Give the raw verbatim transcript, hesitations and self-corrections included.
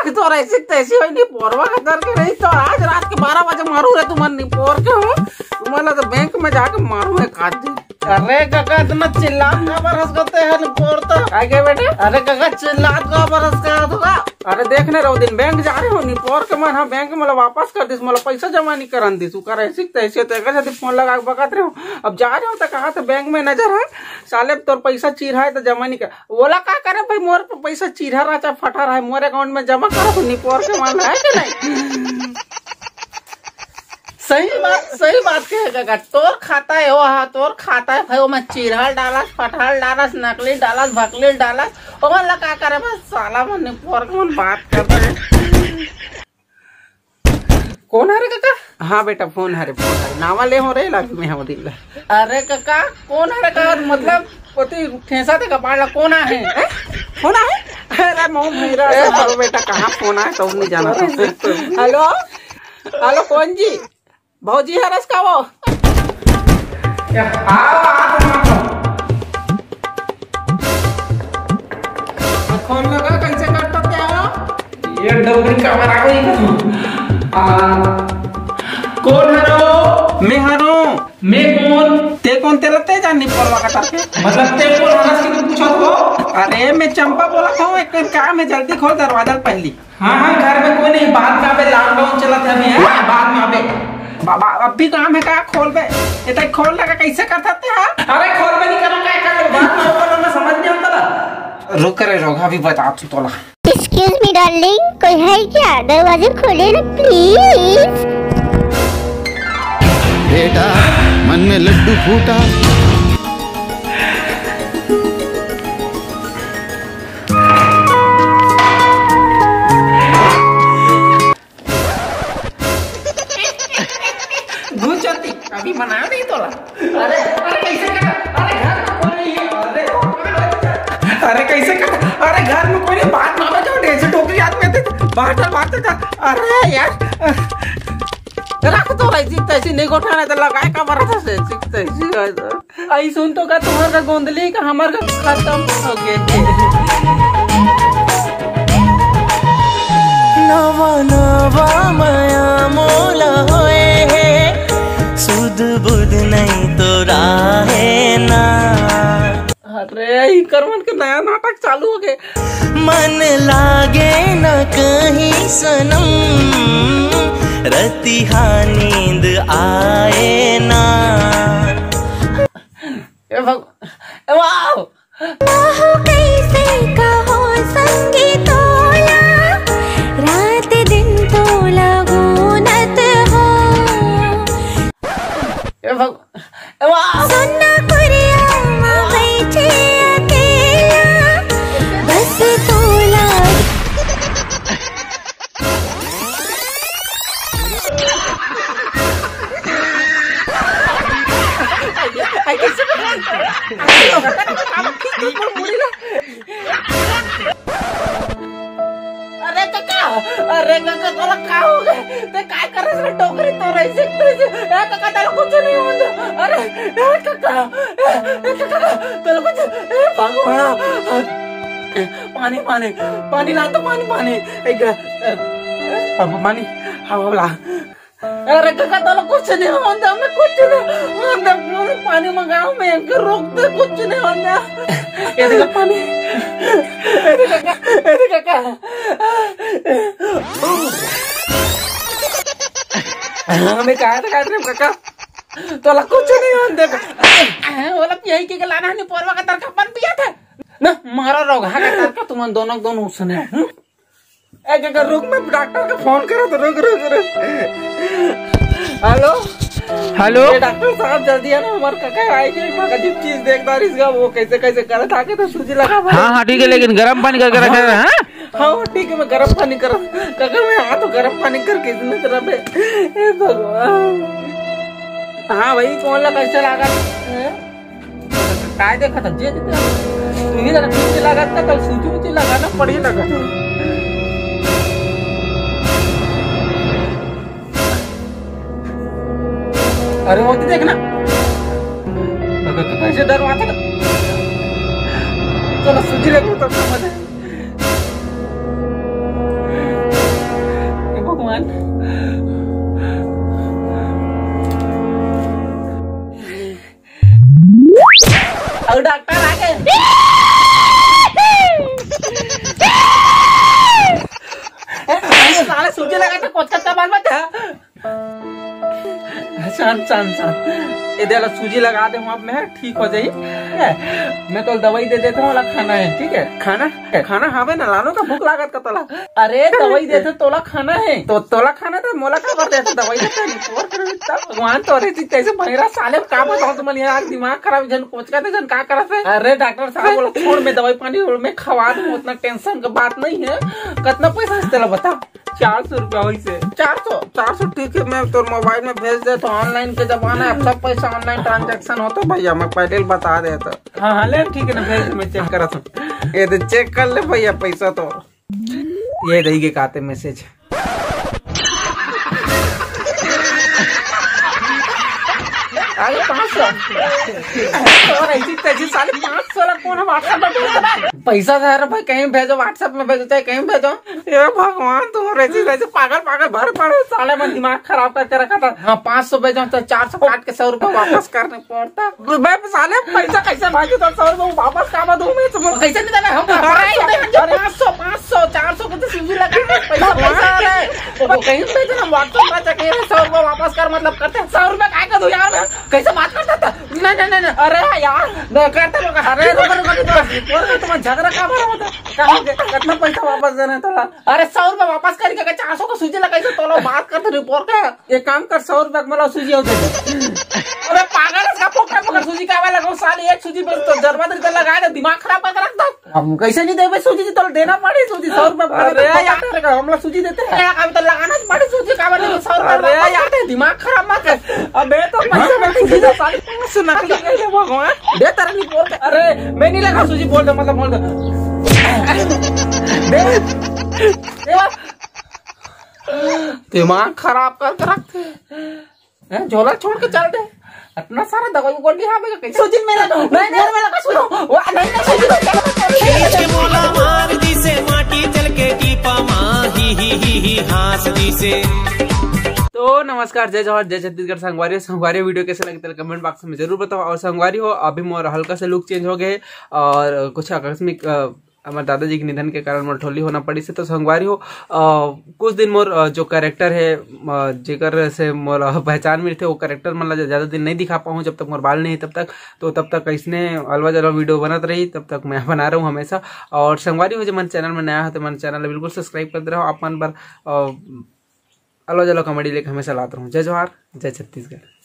तो ऐसे तैसे होई निपोरवा के दर के रही तो आज रात के बारह बजे मारू रे तुमन निपोर के हो। तुमन ला तो बैंक में जाके मारू है काट दी। अरे काका, इतना चिल्लात काबर हस करते हैं निपोर तो? काय के बेटे? अरे काका, चिल्लात काबर हस करत होगा? अरे देख ने रहो दिन बैंक जा रहे हो निपोर के मन, हाँ बैंक मोला वापस कर दिस, मोला पैसा जमा नहीं करन दिस, उकर ऐसे तैसे तो एक फोन लगा के बकत रहे हो। अब जा रहे हो तो कहा तो बैंक में नजर है, साले तोर पैसा चीर है तो जमा नहीं कर। ओला का करे भाई, मोर प-, पैसा चीरहा रहा चाहे फटहा रहा, मोर अकाउंट में जमा करो तो निपोर के मन है कि नहीं? सही बात, सही बात कहे काका, तोर खाता है वो, हाँ, तोर खाता है भाई, ओमा चीरहा डालस, फटहा डालस, नकली डालस, भकली डालस, ओमन ला का करे बस साला मन निपोर के मन बात करते हैं। कौन है रे काका? हाँ बेटा, फोन हरे, फोन हरे। नावा ले हो रे, लागी में हो दिल। अरे काका, कौन है रे काका? मतलब, पति ठेसा दे कपाड़ ला, कौन आहे? हैं? कौन आहे? अरे मऊ भैरा, ए, सब बेटा, कहाँ फोन आए, सब नहीं जाना था। हेलो, हेलो, कौन जी? भौजी हरस का वो? क्या? आओ, आओ, आओ। फोन लगा, कैसे करता क्या? ये डोकरी का बराबर ही करूँ। आ, कौन हरो? मैं हरो। मैं कौन? ते कौन? तेला ते जान नहीं परवा का करके। मतलब ते कौन हरस की तू पूछत हो? अरे मैं चंपा बोलत हूँ, एक काम है, जल्दी खोल दरवाजा पहली। हाँ, हाँ, घर में कोई नहीं, बाद में आबे, लॉकडाउन चलत है अभी, हाँ, बाद में आबे। बाबा, अब भी काम है का? खोल बे। ये तो खोल लगा, कैसे करता ते, हाँ? अरे खोल बे, नहीं करो, क्या कर लो, बाद में ऊपर मैं समझ नहीं आता ना। रुक रे रोगा, अभी बता तू तोला। Excuse me darling, कोई है क्या? दरवाजे खोले ना please। बेटा, मन में लड्डू फूटा। घुस जाती, अभी मना नहीं तोला। अरे, अरे, कैसे कर? अरे, घर में कोई नहीं है। अरे, अरे, कैसे कर? अरे, घर में कोई नहीं, बात ना बजाओ, ऐसे टोकरी हाथ में दे। बाहर चल, बाहर चल, चल। अरे, यार। रख तो रही थी, तैसी नहीं गोठाना तो लगाए का बरत से, तैसी है तो। आई सुन तो का तुम्हार का गोंदली का हमार का खत्म हो गए थे। नवा नवा मया मोला होए हे, सुध बुध नहीं तो राहे ना। अरे, ई करमन के नया नाटक चालू हो गए। मन लागे न कहीं सनम, रतिहा नींद आए ना। ए भग-, ए वाह! कहो कैसे कहो संगी तोला, रात दिन तोला गूनत हो। ए भग-, ए वाह! सोना कुरिया मा बैठे अकेला, बस तोला। अरे काका, अरे काका, तोला का हो गए? ते काय करस रे टोकरी तोरे से, तोरे से? ए काका, तोला कुछ नहीं होता। अरे, ए काका, ए, ए काका, तोला कुछ, ए भगवान। पानी, पानी, पानी ला तो पानी, पानी। एक, अ, पानी, हाँ, ला। अरे काका, तोला कुछ नहीं होता, मैं कुछ नहीं होता। मैं पानी मंगाओ, मैं इनके रोक दे, कुछ नहीं होता। ये देखो पानी। अरे काका, अरे काका। हाँ, मैं कहा था, कहा था, काका, तोला कुछ नहीं होता। हाँ, वो लोग यही के लाना है, पोरवा का तरका पान पिया था ना, मारा रोग, हाँ, का तरका तुम दोनों, दोनों सुने। हम्म? ए, काका, रुक, मैं डॉक्टर का फोन करा तो, रुक, रुक, रुक। हेलो? हेलो? ए, डॉक्टर साहब, जल्दी आना, हमारे काका आए के, काका जी चीज देखता रही इसका, वो कैसे, कैसे करत आके तो सूजी लगा भाई। हाँ, हाँ, ठीक है, लेकिन गर्म पानी करके रखा है, हाँ? हाँ, ठीक है, मैं गर्म पानी करम। काका, मैं हाँ तो गर्म पानी करके इसमें तरफ है। ए भगवान। हाँ भाई, कौन ला कैसे लागा? हैं? काय देखत हस? जे देखे। तुही जरा ठीक से लागत ना, कल सूजी उजी लगाना पड़ी ना। अरे वो तो देखना। क-, क-, कैसे डरवाता ना। चलो सूजी लेके तो समझ। अउ डॉक्टर आ गे। ए, साले सूजी लगा के कोचकत का बाल बच्चा। शांत, शांत, शांत। ए दे ला सूजी लगा दे हूँ, अब मैं ठीक हो जाही। ठीक है? मैं तो दवाई दे देता हूँ, वाला खाना है, ठीक है? खाना? खाना हवे ना, लानो का भूख लागत का तोला? अरे, दवाई देथे, तोला खाना है। तो तोला खाना था, मोला काबर देथे दवाई देथे? तोर कर तब भगवान तो रे, तैसे भैरा साले का बताऊं तुमन यार, दिमाग खराब, झन कोचकत हे, झन का करत हे। अरे डॉक्टर साहब, बोला छोड़, मैं दवाई पानी और मैं खवा दूं, उतना टेंशन का बात नहीं है। कितना पैसा है तेला बता? चार सौ रुपया होइसे। चार सौ? चार सौ ठीक है, मैं तोर मोबाइल में भेज देता हूँ। ऑनलाइन के जमाना है, अब सब पैसा ऑनलाइन ट्रांजैक्शन होता भैया, मैं पहले ही बता देता। हाँ, हाँ, ले, ठीक है ना, भेज, मैं चेक करत हूँ। ये दे, चेक कर ले भैया, पैसा तो ये रही के खाते मैसेज। अरे पाँच सौ। और ऐसी तैसी साले पाँच सौ ला कौन WhatsApp में भेज रहा? पैसा तो यार भाई कहीं भेजो, WhatsApp में भेजो, चाहे कहीं भेजो। ए भगवान, तू ऐसी तैसी पागल पागल भर पड़े, साले मन दिमाग खराब करके रखा था। हाँ, पाँच सौ भेजो, चाहे चार सौ काट के सौ रुपया वापस करने पड़ता। बे साले, पैसा कैसे भाई, तो सौ रुपया वापस काबर दूं मैं तुमको? कैसे नहीं देना? हम अरे, अरे, पाँच सौ, पाँच सौ, चार सौ के तो सूजी लगा, पैसा, पैसा, अरे। वो कहीं पे तो हम WhatsApp में चेक किए, सौ रुपया वापस कर, मतलब, करते हैं, सौ रुपया काय का दूं यार मैं? कैसे बात करता था? नहीं, नहीं, नहीं, नहीं। अरे यार, नहीं करते लोग। अरे, रुको, रुको, रुको, रुको, तुम झगड़ा काबर होता? कहाँ के, कितना पैसा वापस देना है तोला? अरे, सौ रुपया वापस करेंगे, अगर चार सौ का सूजी लगाई तो तोला बात करते रिपोर्ट का। एक काम कर, सौ रुपया के मोला सूजी और दे दे। अबे पागल है, इसका फोकट पकड़ सूजी का वाला को साले एक सूजी बस तो जरवा दे, लगा दे, दिमाग खराब करके रख दो। हम कैसे नहीं देबे सूजी जी, तो देना पड़ी सूजी, सौ रुपया पकड़ अरे दे, यार। पकड़ दे, हम लोग सूजी देते हैं। यार, अब तो लगाना पड़ी सूजी का वाला, सौ रुपया अरे वापस यार। कर दे, दिमाग खराब मत कर। अबे तो पैसा में सूजी दे, साले पाँच सौ नकली कर ले वो, हाँ? दे तेरा नहीं बोल दे। अरे मैं नहीं लगा सूजी, बोल दे, मतलब बोल दे। अरे दे, दे। दिमाग खराब करके रखते हैं। हैं, झोला छोड़ के चल दे। इतना सारा दवाई गोली हाँ बेटा, कैसे? सूजी मेरा तो, नहीं, नहीं, मेरा का सुनो। वाह, नहीं, नहीं, सूजी तो चलो, चलो, चलो। खींच के मोला मार दिसे, माटी चल के टीपा मा, ही, ही, ही, ही, हाँस दिसे। तो नमस्कार, जय जोहार, जय छत्तीसगढ़। संगवारी हो, संगवारी हो, वीडियो कैसे लगे तेला कमेंट बॉक्स में जरूर बताओ। और संगवारी हो, अभी मोर हल्का से लुक चेंज हो गए और कुछ आकस्मिक, अ, हमर दादाजी के निधन के कारण मोर ठोली होना पड़िस हे। तो संगवारी हो, अ, कुछ दिन मोर, अ, जो कैरेक्टर हे, अ, जेकर से मोर, अ, पहचान मिलथे, वो कैरेक्टर मन ला ज-, ज्यादा दिन नहीं दिखा पाहूँ, जब तक मोर बाल नहीं हे तब तक। तो तब तक अइसने अलवा जलवा वीडियो बनत रही, तब तक मैं बना रहूँ हमेशा। और संगवारी हो, जे मन चैनल में नया हो, तो मन चैनल ला बिल्कुल सब्सक्राइब कर दे रहो, आप मन बर, अ, अलवा जलवा कॉमेडी लेके हमेशा लात रहूँ। जय जोहार, जय छत्तीसगढ़।